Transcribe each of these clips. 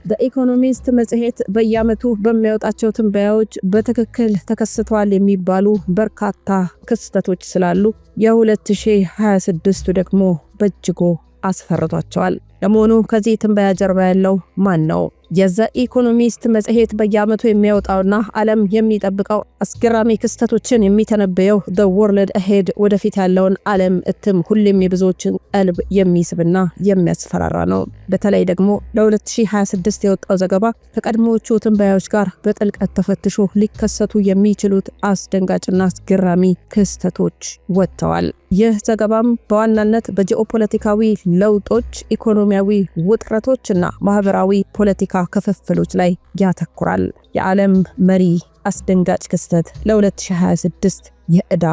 The Economist መጽሔት በየዓመቱ በሚያወጣቸው ትንበያዎች በትክክል ተከስተዋል የሚባሉ በርካታ ክስተቶች ስላሉ የ2026ቱ ደግሞ በእጅጉ አስፈርቷቸዋል። ለመሆኑ ከዚህ ትንበያ ጀርባ ያለው ማን ነው? የ The Economist መጽሔት በየዓመቱ የሚያወጣውና ዓለም የሚጠብቀው አስገራሚ ክስተቶችን የሚተነበየው The World Ahead፣ ወደፊት ያለውን ዓለም እትም ሁሌም የብዙዎችን ቀልብ የሚስብና የሚያስፈራራ ነው። በተለይ ደግሞ ለ2026 የወጣው ዘገባ ከቀድሞዎቹ ትንበያዎች ጋር በጥልቀት ተፈትሾ ሊከሰቱ የሚችሉት አስደንጋጭና አስገራሚ ክስተቶች ወጥተዋል። ይህ ዘገባም በዋናነት በጂኦፖለቲካዊ ለውጦች፣ ኢኮኖሚያዊ ውጥረቶች እና ማህበራዊ ፖለቲካ ክፍፍሎች ላይ ያተኩራል። የዓለም መሪ አስደንጋጭ ክስተት ለ2026 የዕዳ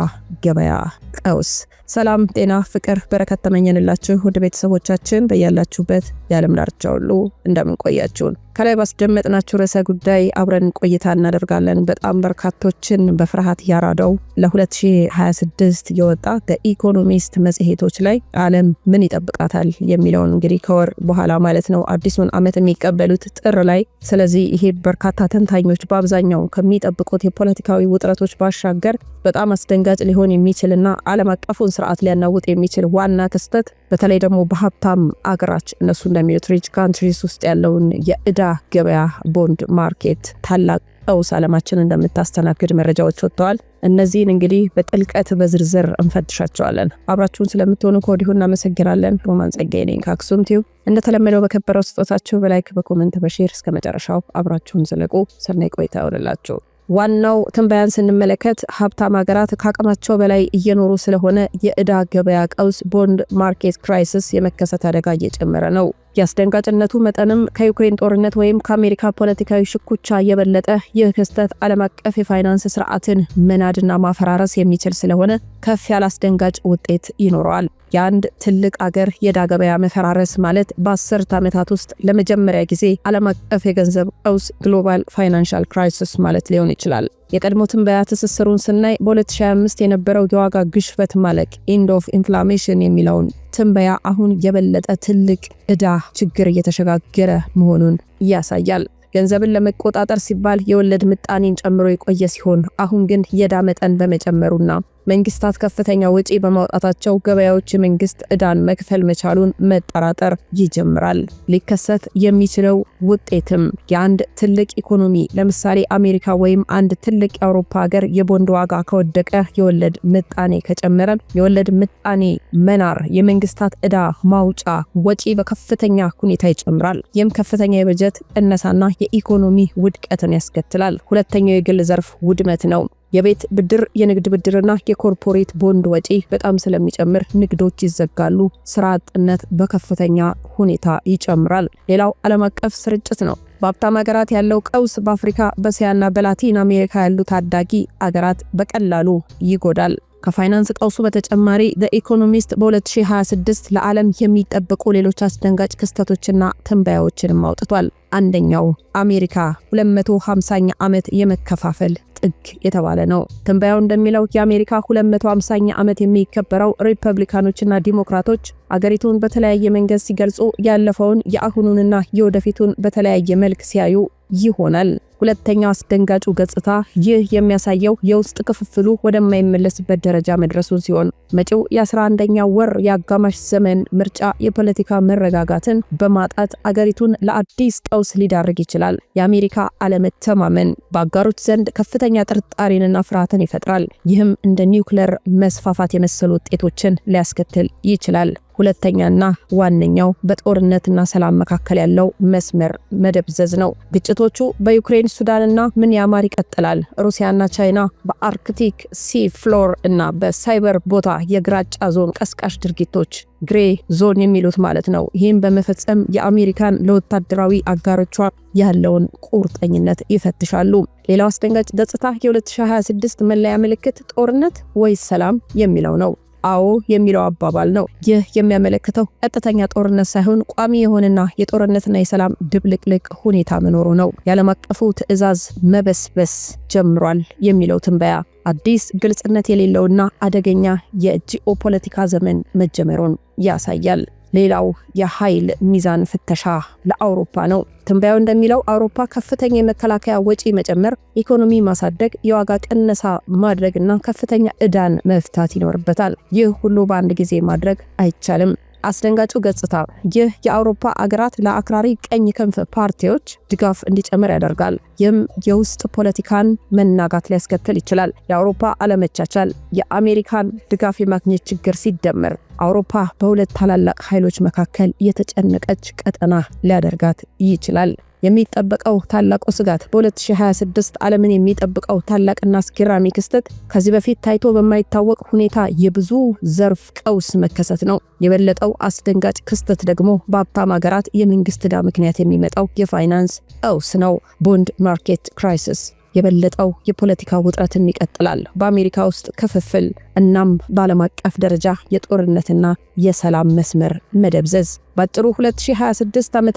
ገበያ ቀውስ። ሰላም፣ ጤና፣ ፍቅር፣ በረከት ተመኘንላችሁ ውድ ቤተሰቦቻችን፣ በያላችሁበት የዓለም ዳርቻ ሁሉ እንደምን ቆያችሁን? ከላይ ባስደመጥናችሁ ርዕሰ ጉዳይ አብረን ቆይታ እናደርጋለን። በጣም በርካቶችን በፍርሃት ያራደው ለ2026 የወጣ The Economist መጽሔቶች ላይ ዓለም ምን ይጠብቃታል የሚለውን፣ እንግዲህ ከወር በኋላ ማለት ነው አዲሱን ዓመት የሚቀበሉት ጥር ላይ። ስለዚህ ይሄ በርካታ ተንታኞች በአብዛኛው ከሚጠብቁት የፖለቲካዊ ውጥረቶች ባሻገር በጣም አስደንጋጭ ሊሆን የሚችልና ዓለም አቀፉን ስርዓት ሊያናውጥ የሚችል ዋና ክስተት፣ በተለይ ደግሞ በሀብታም አገራት፣ እነሱ እንደሚሉት rich countries ውስጥ ያለውን የእዳ ገበያ bond market ታላቅ ቀውስ ዓለማችን እንደምታስተናግድ መረጃዎች ወጥተዋል። እነዚህን እንግዲህ በጥልቀት በዝርዝር እንፈትሻቸዋለን። አብራችሁን ስለምትሆኑ ከወዲሁ እናመሰግናለን። ሮማን ጸጋዬ ነኝ ከአክሱም ቲዩብ። እንደተለመደው በከበረው ስጦታችሁ በ like፣ በ comment፣ በ share እስከ መጨረሻው አብራችሁን ዝለቁ። ሰናይ ቆይታ ይሆንላችሁ። ዋናው ትንበያን ስንመለከት ሀብታም ሀገራት ከአቅማቸው በላይ እየኖሩ ስለሆነ የዕዳ ገበያ ቀውስ bond market crisis የመከሰት አደጋ እየጨመረ ነው። የአስደንጋጭነቱ መጠንም ከዩክሬን ጦርነት ወይም ከአሜሪካ ፖለቲካዊ ሽኩቻ የበለጠ፣ ይህ ክስተት ዓለም አቀፍ የፋይናንስ ስርዓትን መናድና ማፈራረስ የሚችል ስለሆነ ከፍ ያለ አስደንጋጭ ውጤት ይኖረዋል። የአንድ ትልቅ አገር የዕዳ ገበያ መፈራረስ ማለት በ10 ዓመታት ውስጥ ለመጀመሪያ ጊዜ ዓለም አቀፍ የገንዘብ ቀውስ global financial crisis ማለት ሊሆን ይችላል። የቀድሞ ትንበያ ትስስሩን ስናይ በ2025 የነበረው የዋጋ ግሽበት ማለቅ end of inflation የሚለውን ትንበያ አሁን የበለጠ ትልቅ ዕዳ ችግር እየተሸጋገረ መሆኑን ያሳያል። ገንዘብን ለመቆጣጠር ሲባል የወለድ ምጣኔን ጨምሮ የቆየ ሲሆን፣ አሁን ግን የዕዳ መጠን በመጨመሩና መንግስታት ከፍተኛ ወጪ በማውጣታቸው ገበያዎች የመንግስት ዕዳን መክፈል መቻሉን መጠራጠር ይጀምራል። ሊከሰት የሚችለው ውጤትም የአንድ ትልቅ ኢኮኖሚ፣ ለምሳሌ አሜሪካ ወይም አንድ ትልቅ የአውሮፓ ሀገር የቦንድ ዋጋ ከወደቀ፣ የወለድ ምጣኔ ከጨመረ፣ የወለድ ምጣኔ መናር የመንግስታት ዕዳ ማውጫ ወጪ በከፍተኛ ሁኔታ ይጨምራል። ይህም ከፍተኛ የበጀት ቅነሳና የኢኮኖሚ ውድቀትን ያስከትላል። ሁለተኛው የግል ዘርፍ ውድመት ነው። የቤት ብድር፣ የንግድ ብድርና የ corporate bond ወጪ በጣም ስለሚጨምር ንግዶች ይዘጋሉ። ስራ አጥነት በከፍተኛ ሁኔታ ይጨምራል። ሌላው ዓለም አቀፍ ስርጭት ነው። በሀብታም ሀገራት ያለው ቀውስ በአፍሪካ፣ በእስያና በላቲን አሜሪካ ያሉ ታዳጊ አገራት በቀላሉ ይጎዳል። ከፋይናንስ ቀውሱ በተጨማሪ The Economist በ2026 ለዓለም የሚጠበቁ ሌሎች አስደንጋጭ ክስተቶችና ትንበያዎችንም አውጥቷል። አንደኛው አሜሪካ 250ኛ ዓመት የመከፋፈል ጥግ የተባለ ነው። ትንበያው እንደሚለው የአሜሪካ 250ኛ ዓመት የሚከበረው ሪፐብሊካኖችና ዲሞክራቶች አገሪቱን በተለያየ መንገድ ሲገልጹ፣ ያለፈውን፣ የአሁኑንና የወደፊቱን በተለያየ መልክ ሲያዩ ይሆናል። ሁለተኛው አስደንጋጩ ገጽታ ይህ የሚያሳየው የውስጥ ክፍፍሉ ወደማይመለስበት ደረጃ መድረሱን ሲሆን፣ መጪው የ11ኛ ወር የአጋማሽ ዘመን ምርጫ የፖለቲካ መረጋጋትን በማጣት አገሪቱን ለአዲስ ቀውስ ሊዳርግ ይችላል። የአሜሪካ አለመተማመን በአጋሮች ዘንድ ከፍተኛ ጥርጣሬንና ፍርሃትን ይፈጥራል። ይህም እንደ ኒውክለር መስፋፋት የመሰሉ ውጤቶችን ሊያስከትል ይችላል። ሁለተኛና ዋነኛው በጦርነትና ሰላም መካከል ያለው መስመር መደብዘዝ ነው። ግጭቶቹ በዩክሬን፣ ሱዳንና ምንያማር ይቀጥላል። ሩሲያና ቻይና በ Arctic sea floor እና በሳይበር ቦታ የግራጫ ዞን ቀስቃሽ ድርጊቶች፣ gray zone የሚሉት ማለት ነው። ይህም በመፈጸም የአሜሪካን ለወታደራዊ አጋሮቿ ያለውን ቁርጠኝነት ይፈትሻሉ። ሌላው አስደንጋጭ ገጽታ የ2026 መለያ ምልክት ጦርነት ወይስ ሰላም የሚለው ነው። አዎ የሚለው አባባል ነው። ይህ የሚያመለክተው ቀጥተኛ ጦርነት ሳይሆን ቋሚ የሆነና የጦርነትና የሰላም ድብልቅልቅ ሁኔታ መኖሩ ነው። የዓለም አቀፉ ትዕዛዝ መበስበስ ጀምሯል የሚለው ትንበያ አዲስ ግልጽነት የሌለውና አደገኛ የጂኦፖለቲካ ዘመን መጀመሩን ያሳያል። ሌላው የኃይል ሚዛን ፍተሻ ለአውሮፓ ነው። ትንበያው እንደሚለው አውሮፓ ከፍተኛ የመከላከያ ወጪ መጨመር፣ ኢኮኖሚ ማሳደግ፣ የዋጋ ቅነሳ ማድረግ እና ከፍተኛ ዕዳን መፍታት ይኖርበታል። ይህ ሁሉ በአንድ ጊዜ ማድረግ አይቻልም። አስደንጋጩ ገጽታ ይህ የአውሮፓ አገራት ለአክራሪ ቀኝ ክንፍ ፓርቲዎች ድጋፍ እንዲጨምር ያደርጋል። ይህም የውስጥ ፖለቲካን መናጋት ሊያስከትል ይችላል። የአውሮፓ አለመቻቻል፣ የአሜሪካን ድጋፍ የማግኘት ችግር ሲደመር አውሮፓ በሁለት ታላላቅ ኃይሎች መካከል የተጨነቀች ቀጠና ሊያደርጋት ይችላል። የሚጠበቀው ታላቁ ስጋት በ2026 ዓለምን የሚጠብቀው ታላቅና አስገራሚ ክስተት ከዚህ በፊት ታይቶ በማይታወቅ ሁኔታ የብዙ ዘርፍ ቀውስ መከሰት ነው። የበለጠው አስደንጋጭ ክስተት ደግሞ በሀብታም ሀገራት የመንግስት ዕዳ ምክንያት የሚመጣው የፋይናንስ ቀውስ ነው። Bond market crisis። የበለጠው የፖለቲካ ውጥረትም ይቀጥላል። በአሜሪካ ውስጥ ክፍፍል፣ እናም በዓለም አቀፍ ደረጃ የጦርነትና የሰላም መስመር መደብዘዝ። ባጭሩ 2026 ዓ.ም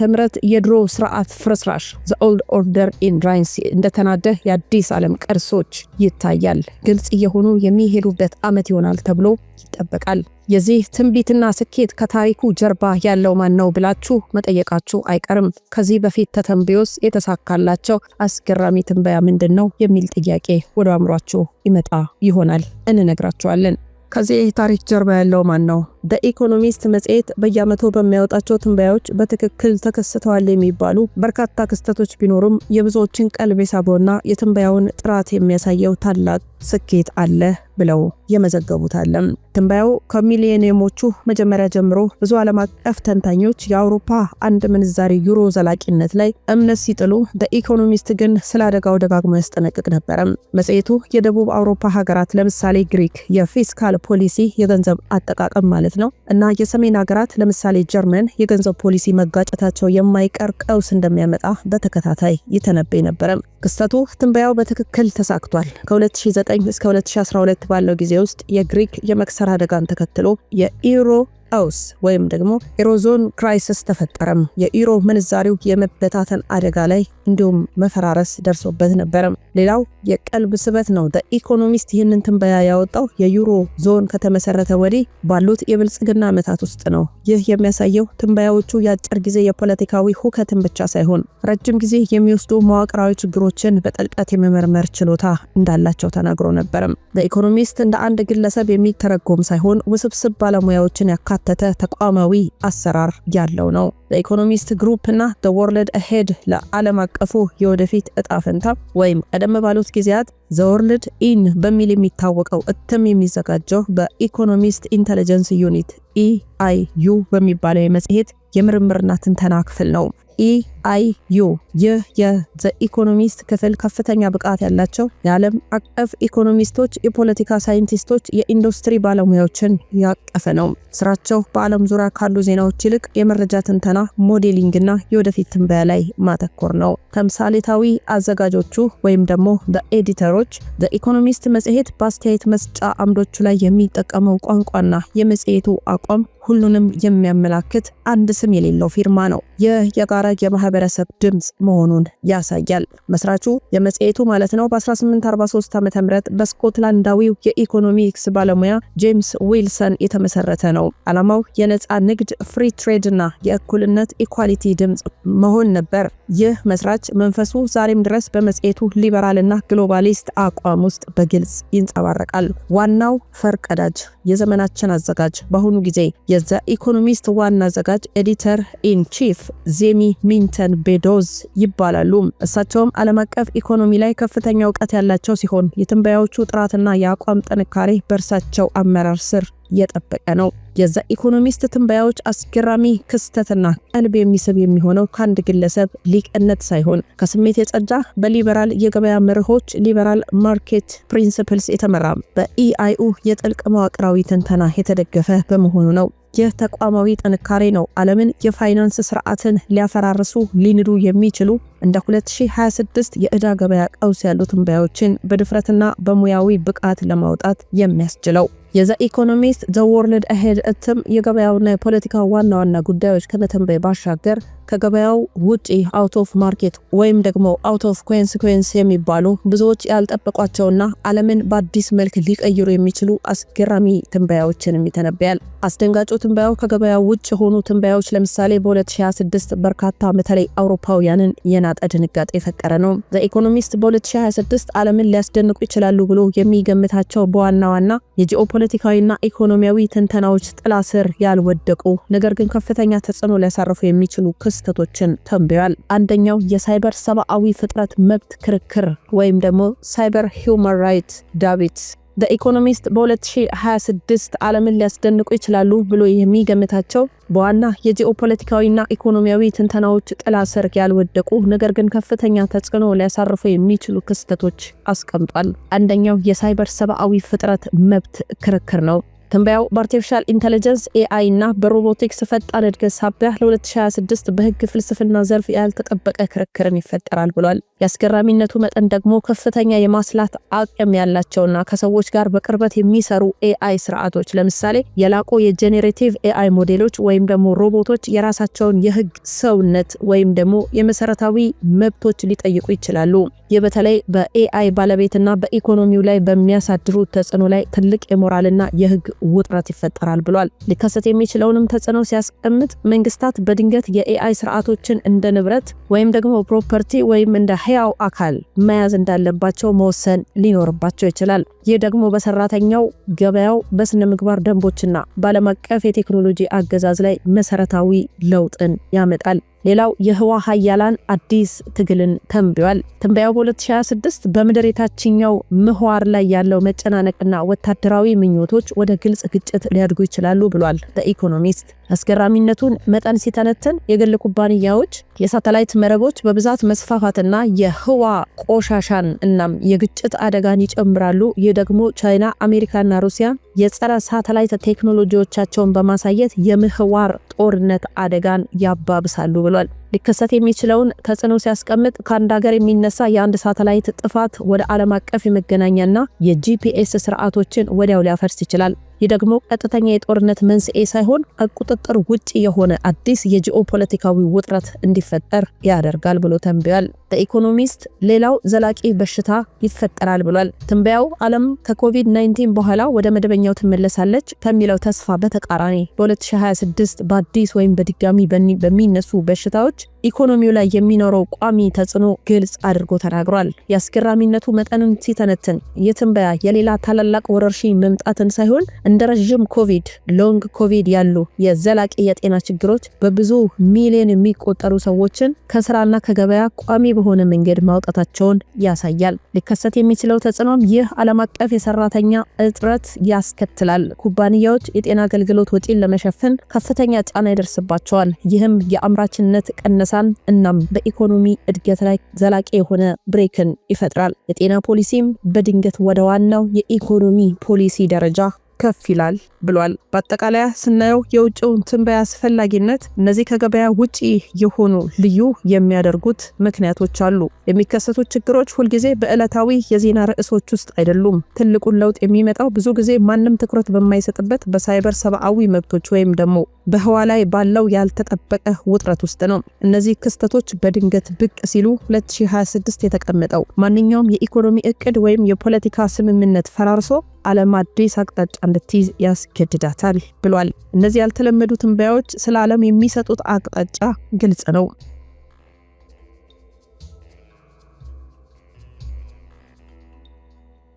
የድሮ ስርዓት ፍርስራሽ፣ the old order in ruins፣ እንደተናደ የአዲስ ዓለም ቅርሶች ይታያል። ግልጽ እየሆኑ የሚሄዱበት ዓመት ይሆናል ተብሎ ይጠበቃል። የዚህ ትንቢትና ስኬት ከታሪኩ ጀርባ ያለው ማን ነው ብላችሁ መጠየቃችሁ አይቀርም። ከዚህ በፊት ተተንብዮስ የተሳካላቸው አስገራሚ ትንበያ ምንድን ነው የሚል ጥያቄ ወደ አእምሯችሁ ይመጣ ይሆናል። እንነግራችኋለን። ከዚህ ታሪክ ጀርባ ያለው ማን ነው? The Economist መጽሔት በየዓመቱ በሚያወጣቸው ትንበያዎች በትክክል ተከስተዋል የሚባሉ በርካታ ክስተቶች ቢኖሩም የብዙዎችን ቀልብ የሳበውና የትንበያውን ጥራት የሚያሳየው ታላቅ ስኬት አለ ብለው የመዘገቡት አለም። ትንበያው ከሚሊኒየሞቹ መጀመሪያ ጀምሮ ብዙ ዓለም አቀፍ ተንታኞች የአውሮፓ አንድ ምንዛሪ ዩሮ ዘላቂነት ላይ እምነት ሲጥሉ፣ The Economist ግን ስለ አደጋው ደጋግሞ ያስጠነቅቅ ነበረ። መጽሔቱ የደቡብ አውሮፓ ሀገራት፣ ለምሳሌ ግሪክ፣ የ fiscal ፖሊሲ፣ የገንዘብ አጠቃቀም ማለት ነው፣ እና የሰሜን ሀገራት፣ ለምሳሌ ጀርመን፣ የገንዘብ ፖሊሲ መጋጨታቸው የማይቀር ቀውስ እንደሚያመጣ በተከታታይ ይተነበይ ነበረ። ክስተቱ ትንበያው በትክክል ተሳክቷል። ከ2009 እስከ 2012 ባለው ጊዜ ውስጥ የግሪክ የመክሰር አደጋን ተከትሎ የኢሮ ቀውስ ወይም ደግሞ Eurozone crisis ተፈጠረም። የኢሮ ምንዛሪው የመበታተን አደጋ ላይ እንዲሁም መፈራረስ ደርሶበት ነበረም። ሌላው የቀልብ ስበት ነው። The Economist ይህንን ትንበያ ያወጣው የዩሮ ዞን ከተመሰረተ ወዲህ ባሉት የብልጽግና ዓመታት ውስጥ ነው። ይህ የሚያሳየው ትንበያዎቹ የአጭር ጊዜ የፖለቲካዊ ሁከትን ብቻ ሳይሆን ረጅም ጊዜ የሚወስዱ መዋቅራዊ ችግሮችን በጥልቀት የመመርመር ችሎታ እንዳላቸው ተናግሮ ነበርም። The Economist እንደ አንድ ግለሰብ የሚተረጎም ሳይሆን ውስብስብ ባለሙያዎችን ያካተተ ተቋማዊ አሰራር ያለው ነው። The Economist Group እና The World Ahead ለዓለም አቀፉ የወደፊት እጣ ፈንታ ወይም ቀደም ባሉት ጊዜያት The World In በሚል የሚታወቀው እትም የሚዘጋጀው በ Economist Intelligence Unit፣ EIU በሚባለው የመጽሔት የምርምርና ትንተና ክፍል ነው። EIU፣ ይህ የ The Economist ክፍል ከፍተኛ ብቃት ያላቸው የዓለም አቀፍ ኢኮኖሚስቶች፣ የፖለቲካ ሳይንቲስቶች፣ የኢንዱስትሪ ባለሙያዎችን ያቀፈ ነው። ስራቸው በዓለም ዙሪያ ካሉ ዜናዎች ይልቅ የመረጃ ትንተና፣ modeling እና የወደፊት ትንበያ ላይ ማተኮር ነው። ተምሳሌታዊ አዘጋጆቹ ወይም ደግሞ editor ኦች፣ The Economist መጽሔት በአስተያየት መስጫ አምዶቹ ላይ የሚጠቀመው ቋንቋና የመጽሔቱ አቋም ሁሉንም የሚያመላክት አንድ ስም የሌለው ፊርማ ነው። ይህ የጋራ የማህበረሰብ ድምፅ መሆኑን ያሳያል። መስራቹ የመጽሔቱ ማለት ነው በ1843 ዓ.ም በስኮትላንዳዊው የኢኮኖሚክስ ባለሙያ ጄምስ ዊልሰን የተመሰረተ ነው። ዓላማው የነፃ ንግድ፣ free trade እና የእኩልነት፣ equality ድምፅ መሆን ነበር። ይህ መስራች መንፈሱ ዛሬም ድረስ በመጽሔቱ ሊበራልና globalist አቋም ውስጥ በግልጽ ይንጸባረቃል። ዋናው ፈርቀዳጅ የዘመናችን አዘጋጅ፣ በአሁኑ ጊዜ የ The Economist ዋና አዘጋጅ፣ editor in chief፣ ጄሚ ሚንተን ቤዶዝ ይባላሉ። እሳቸውም ዓለም አቀፍ ኢኮኖሚ ላይ ከፍተኛ እውቀት ያላቸው ሲሆን የትንበያዎቹ ጥራትና የአቋም ጥንካሬ በእርሳቸው አመራር ስር የጠበቀ ነው። የ The Economist ትንበያዎች አስገራሚ ክስተትና ቀልብ የሚስብ የሚሆነው ከአንድ ግለሰብ ሊቅነት ሳይሆን ከስሜት የጸዳ፣ በሊበራል የገበያ መርሆች፣ liberal market principles፣ የተመራ፣ በ EIU የጥልቅ መዋቅራዊ ትንተና የተደገፈ በመሆኑ ነው። ይህ ተቋማዊ ጥንካሬ ነው ዓለምን የፋይናንስ ስርዓትን ሊያፈራርሱ፣ ሊንዱ የሚችሉ እንደ 2026 የዕዳ ገበያ ቀውስ ያሉ ትንበያዎችን በድፍረትና በሙያዊ ብቃት ለማውጣት የሚያስችለው። የ The Economist The World Ahead እትም የገበያውና የፖለቲካ ዋና ዋና ጉዳዮች ከመተንበይ ባሻገር ከገበያው ውጪ out of market ወይም ደግሞ out of consequence የሚባሉ፣ ብዙዎች ያልጠበቋቸውና ዓለምን በአዲስ መልክ ሊቀይሩ የሚችሉ አስገራሚ ትንበያዎችንም ይተነብያል። አስደንጋጩ ትንበያው ከገበያው ውጭ የሆኑ ትንበያዎች ለምሳሌ በ2026 በርካታ በተለይ አውሮፓውያንን የናጠ ድንጋጤ የፈጠረ ነው። The Economist በ2026 ዓለምን ሊያስደንቁ ይችላሉ ብሎ የሚገምታቸው በዋና ዋና የጂኦፖለቲካዊና ኢኮኖሚያዊ ትንተናዎች ጥላ ስር ያልወደቁ ነገር ግን ከፍተኛ ተጽዕኖ ሊያሳርፉ የሚችሉ ክስተቶችን ተንብዮአል። አንደኛው የሳይበር ሰብአዊ ፍጥረት መብት ክርክር ወይም ደግሞ cyber human right debate። The Economist በ2026 ዓለምን ሊያስደንቁ ይችላሉ ብሎ የሚገምታቸው በዋና የጂኦፖለቲካዊና ኢኮኖሚያዊ ትንተናዎች ጥላ ስር ያልወደቁ ነገር ግን ከፍተኛ ተጽዕኖ ሊያሳርፉ የሚችሉ ክስተቶች አስቀምጧል። አንደኛው የሳይበር ሰብአዊ ፍጥረት መብት ክርክር ነው። ትንበያው በ artificial intelligence AI እና በሮቦቲክስ ፈጣን እድገት ሳቢያ ለ2026 በህግ ፍልስፍና ዘርፍ ያልተጠበቀ ክርክርን ይፈጠራል ብሏል። የአስገራሚነቱ መጠን ደግሞ ከፍተኛ የማስላት አቅም ያላቸውና ከሰዎች ጋር በቅርበት የሚሰሩ AI ስርዓቶች፣ ለምሳሌ የላቁ የ generative AI ሞዴሎች ወይም ደግሞ ሮቦቶች፣ የራሳቸውን የህግ ሰውነት ወይም ደግሞ የመሰረታዊ መብቶች ሊጠይቁ ይችላሉ። ይህ በተለይ በ AI ባለቤትና በኢኮኖሚው ላይ በሚያሳድሩት ተጽዕኖ ላይ ትልቅ የሞራልና የህግ ውጥረት ይፈጠራል ብሏል። ሊከሰት የሚችለውንም ተጽዕኖ ሲያስቀምጥ መንግስታት በድንገት የ AI ስርዓቶችን እንደ ንብረት ወይም ደግሞ property ወይም እንደ ህያው አካል መያዝ እንዳለባቸው መወሰን ሊኖርባቸው ይችላል። ይህ ደግሞ በሰራተኛው ገበያው፣ በስነ ምግባር ደንቦችና በዓለም አቀፍ የቴክኖሎጂ አገዛዝ ላይ መሰረታዊ ለውጥን ያመጣል። ሌላው የህዋ ሀያላን አዲስ ትግልን ተንብዮአል። ትንበያው በ2026 በምድር የታችኛው ምህዋር ላይ ያለው መጨናነቅና ወታደራዊ ምኞቶች ወደ ግልጽ ግጭት ሊያድጉ ይችላሉ ብሏል The Economist። አስገራሚነቱን መጠን ሲተነትን የግል ኩባንያዎች የሳተላይት መረቦች በብዛት መስፋፋትና የህዋ ቆሻሻን እናም የግጭት አደጋን ይጨምራሉ። ይህ ደግሞ ቻይና፣ አሜሪካና ሩሲያ የጸረ ሳተላይት ቴክኖሎጂዎቻቸውን በማሳየት የምህዋር ጦርነት አደጋን ያባብሳሉ ብሏል። ሊከሰት የሚችለውን ተጽዕኖ ሲያስቀምጥ ከአንድ ሀገር የሚነሳ የአንድ ሳተላይት ጥፋት ወደ ዓለም አቀፍ የመገናኛና የ GPS ስርዓቶችን ወዲያው ሊያፈርስ ይችላል። ይህ ደግሞ ቀጥተኛ የጦርነት መንስኤ ሳይሆን ከቁጥጥር ውጭ የሆነ አዲስ የጂኦፖለቲካዊ ውጥረት እንዲፈጠር ያደርጋል ብሎ ተንብዮአል። The Economist ሌላው ዘላቂ በሽታ ይፈጠራል ብሏል። ትንበያው ዓለም ከኮቪድ-19 በኋላ ወደ መደበኛው ትመለሳለች ከሚለው ተስፋ በተቃራኒ በ2026 በአዲስ ወይም በድጋሚ በሚነሱ በሽታዎች ኢኮኖሚው ላይ የሚኖረው ቋሚ ተጽዕኖ ግልጽ አድርጎ ተናግሯል። የአስገራሚነቱ መጠንን ሲተነትን የትንበያ የሌላ ታላላቅ ወረርሽኝ መምጣትን ሳይሆን እንደ ረዥም ኮቪድ long COVID ያሉ የዘላቂ የጤና ችግሮች በብዙ ሚሊዮን የሚቆጠሩ ሰዎችን ከስራና ከገበያ ቋሚ በሆነ መንገድ ማውጣታቸውን ያሳያል። ሊከሰት የሚችለው ተጽዕኖም ይህ ዓለም አቀፍ የሰራተኛ እጥረት ያስከትላል። ኩባንያዎች የጤና አገልግሎት ወጪን ለመሸፈን ከፍተኛ ጫና ይደርስባቸዋል። ይህም የአምራችነት ቅነሳን እናም በኢኮኖሚ እድገት ላይ ዘላቂ የሆነ ብሬክን ይፈጥራል። የጤና ፖሊሲም በድንገት ወደ ዋናው የኢኮኖሚ ፖሊሲ ደረጃ ከፍ ይላል ብሏል። በአጠቃላይ ስናየው የውጭውን ትንበያ አስፈላጊነት እነዚህ ከገበያ ውጪ የሆኑ ልዩ የሚያደርጉት ምክንያቶች አሉ። የሚከሰቱ ችግሮች ሁልጊዜ በዕለታዊ የዜና ርዕሶች ውስጥ አይደሉም። ትልቁን ለውጥ የሚመጣው ብዙ ጊዜ ማንም ትኩረት በማይሰጥበት በሳይበር ሰብአዊ መብቶች ወይም ደግሞ በህዋ ላይ ባለው ያልተጠበቀ ውጥረት ውስጥ ነው። እነዚህ ክስተቶች በድንገት ብቅ ሲሉ 2026 የተቀመጠው ማንኛውም የኢኮኖሚ እቅድ ወይም የፖለቲካ ስምምነት ፈራርሶ ዓለም አዲስ አቅጣጫ እንድትይዝ ያስገድዳታል ብሏል። እነዚህ ያልተለመዱ ትንበያዎች ስለ ዓለም የሚሰጡት አቅጣጫ ግልጽ ነው።